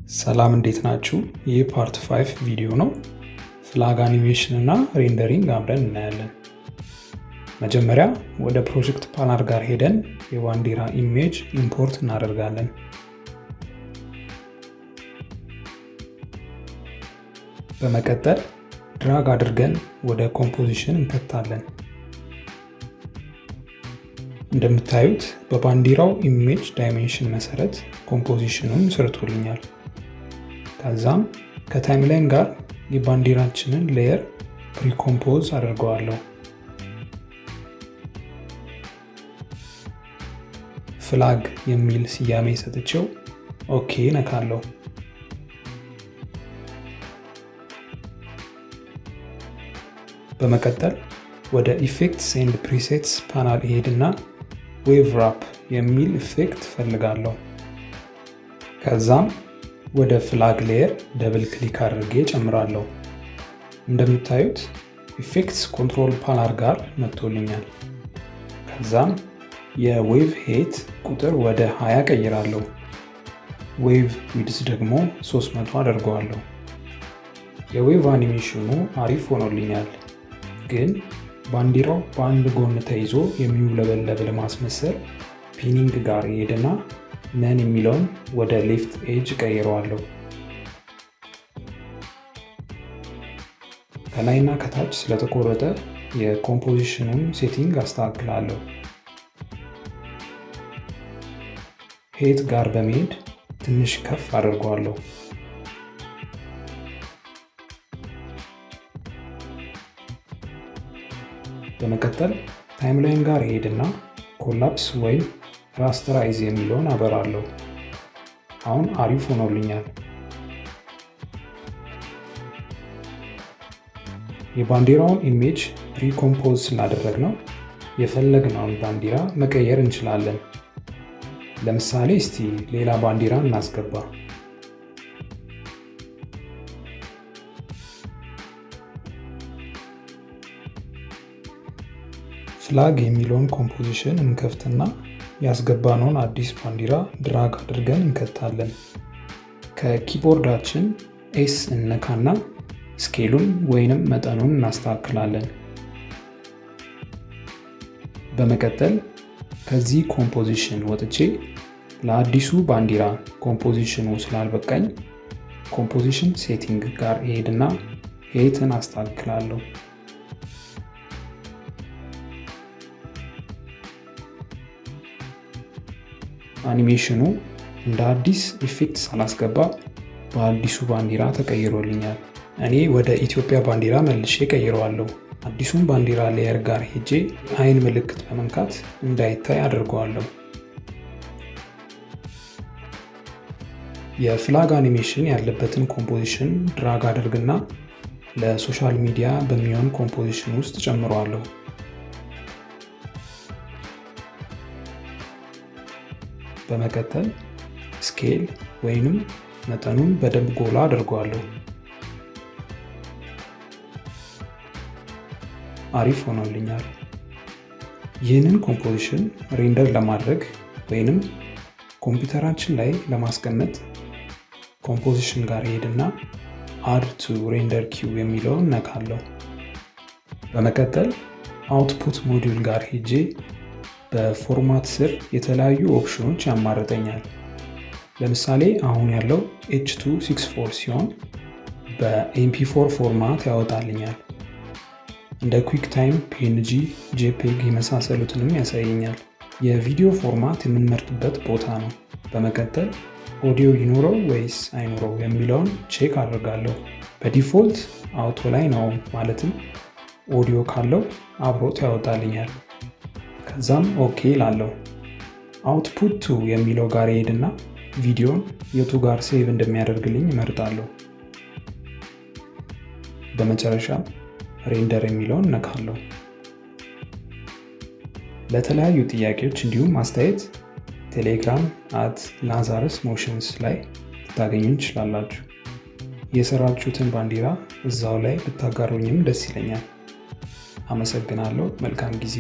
ሰላም፣ እንዴት ናችሁ? ይህ part 5 ቪዲዮ ነው። Flag animation እና rendering አብረን እናያለን። መጀመሪያ ወደ project panel ጋር ሄደን የባንዲራ image import እናደርጋለን። በመቀጠል drag አድርገን ወደ composition እንከታለን። እንደምታዩት በባንዲራው image dimension መሰረት composition ኑን ሰርቶልኛል። ከዛም ከ timeline ጋር የባንዲራችንን layer precompose አድርገዋለሁ። Flag የሚል ስያሜ ሰጥቼው okay ነካለሁ። በመቀጠል ወደ effects and presets panel እሄድና wave wrap የሚል effect እፈልጋለሁ። ከዛም ወደ flag layer double click አድርጌ ጨምራለሁ። እንደምታዩት effects control panel ጋር መጥቶልኛል። ከዛም የ wave height ቁጥር ወደ 20 ቀይራለሁ። Wave width ደግሞ 300 አደርገዋለሁ። የ wave animation ኑ አሪፍ ሆኖልኛል። ግን ባንዲራው በአንድ ጎን ተይዞ የሚውለበለብ ለማስመሰል pinning ጋር እሄድና none የሚለውን ወደ left edge ቀይረዋለሁ። ከላይና ከታች ስለተቆረጠ የ composition ኑን setting አስተካክላለሁ። Height ጋር በመሄድ ትንሽ ከፍ አደርገዋለሁ። በመቀጠል timeline ጋር እሄድና collapse ወይም rasterize የሚለውን አበራለሁ። አሁን አሪፍ ሆኖልኛል። የባንዲራውን image precompose ስላደረግነው የፈለግነውን ባንዲራ መቀየር እንችላለን። ለምሳሌ እስቲ ሌላ ባንዲራ እናስገባ። Flag የሚለውን composition እንከፍትና ያስገባነውን አዲስ ባንዲራ drag አድርገን እንከታለን። ከ keyboard ኣችን S እንነካና scale ኡን ወይንም መጠኑን እናስተካክላለን። በመቀጠል ከዚህ composition ወጥቼ ለአዲሱ ባንዲራ composition ኑ ስላልበቃኝ composition setting ጋር እሄድና height ን አስተካክላለሁ። አኒሜሽኑ እንደ አዲስ effect ሳላስገባ በአዲሱ ባንዲራ ተቀይሮልኛል። እኔ ወደ ኢትዮጵያ ባንዲራ መልሼ ቀይረዋለሁ። አዲሱን ባንዲራ layer ጋር ሄጄ አይን ምልክት በመንካት እንዳይታይ አድርገዋለሁ። የ flag animation ያለበትን composition drag አድርግና ለ social media በሚሆን composition ውስጥ ጨምረዋለሁ። በመቀጠል scale ወይንም መጠኑን በደንብ ጎላ አድርገዋለሁ። አሪፍ ሆኖልኛል። ይህንን composition render ለማድረግ ወይንም ኮምፒውተራችን ላይ ለማስቀመጥ composition ጋር እሄድና add to render queue የሚለውን ነካለሁ። በመቀጠል output module ጋር ሄጄ በ format ስር የተለያዩ ኦፕሽኖች ያማርጠኛል። ለምሳሌ አሁን ያለው H.264 ሲሆን በ MP4 format ያወጣልኛል። እንደ QuickTime፣ PNG፣ JPEG የመሳሰሉትንም ያሳየኛል። የቪዲዮ format የምንመርጥበት ቦታ ነው። በመቀጠል ኦዲዮ ይኑረው ወይስ አይኑረው የሚለውን check አድርጋለሁ። በ default auto ላይ ነው፣ ማለትም ኦዲዮ ካለው አብሮት ያወጣልኛል። ከዛም okay እላለሁ። Output to የሚለው ጋር እሄድና ቪዲዮን የቱ ጋር save እንደሚያደርግልኝ እመርጣለሁ። በመጨረሻ render የሚለውን ነካለሁ። ለተለያዩ ጥያቄዎች እንዲሁም አስተያየት ቴሌግራም @LazarusMotions ላይ ልታገኙን ትችላላችሁ። የሰራችሁትን ባንዲራ እዛው ላይ ብታጋሩኝም ደስ ይለኛል። አመሰግናለሁ። መልካም ጊዜ።